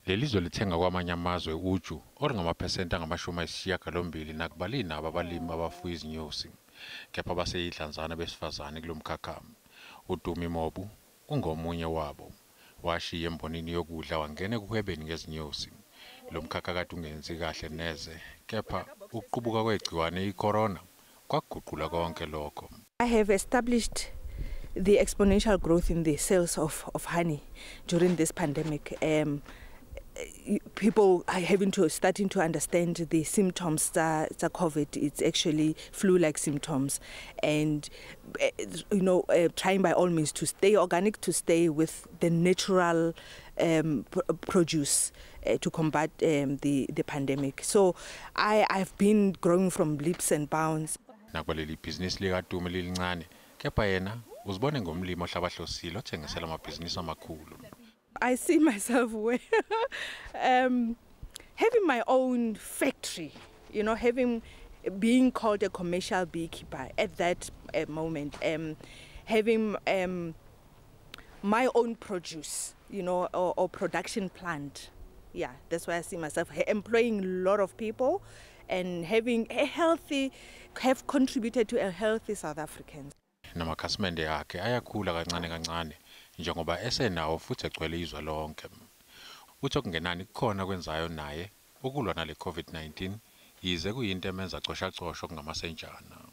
Leli zwe lithenga kwamanye amazwe uju olungamaphesenti angama-80 nakuba linabo abalimi abafuya izinyosi, kepha baseyidlanzana besifazane kulo mkhakha. UDumi Mobu ungomunye wabo. Washiya embonini yokudla wangena ekuhwebeni ngezinyosi. Lo mkhakha kade ungenzi kahle neze, kepha ukuqubuka kwegciwane i-corona kwakuguqula konke lokho. I have established the exponential growth in the sales of honey during this pandemic. People are having to starting to understand the symptoms that COVID. It's actually flu-like symptoms, and trying by all means to stay organic, to stay with the natural produce to combat the pandemic. So I've been growing from leaps and bounds. Nakuba leli bhizinisi likaDumi lilincane, kepha yena uzibone ngomlimi ohlabahlosile othengisela amabhizinisi amakhulu. I see myself where, having my own factory, having being called a commercial beekeeper at that moment, having my own produce, or production plant. Yeah, that's why I see myself employing a lot of people and having a healthy, have contributed to a healthy South Africans. Namakhasimende akhe ayakhula kancane kancane njengoba esenawo futhi egcwele izwe lonke. Uthi okungenani kukhona kwenzayo naye ukulwa nale COVID-19 yize kuyinto emenza coshacosha okungamasentshana.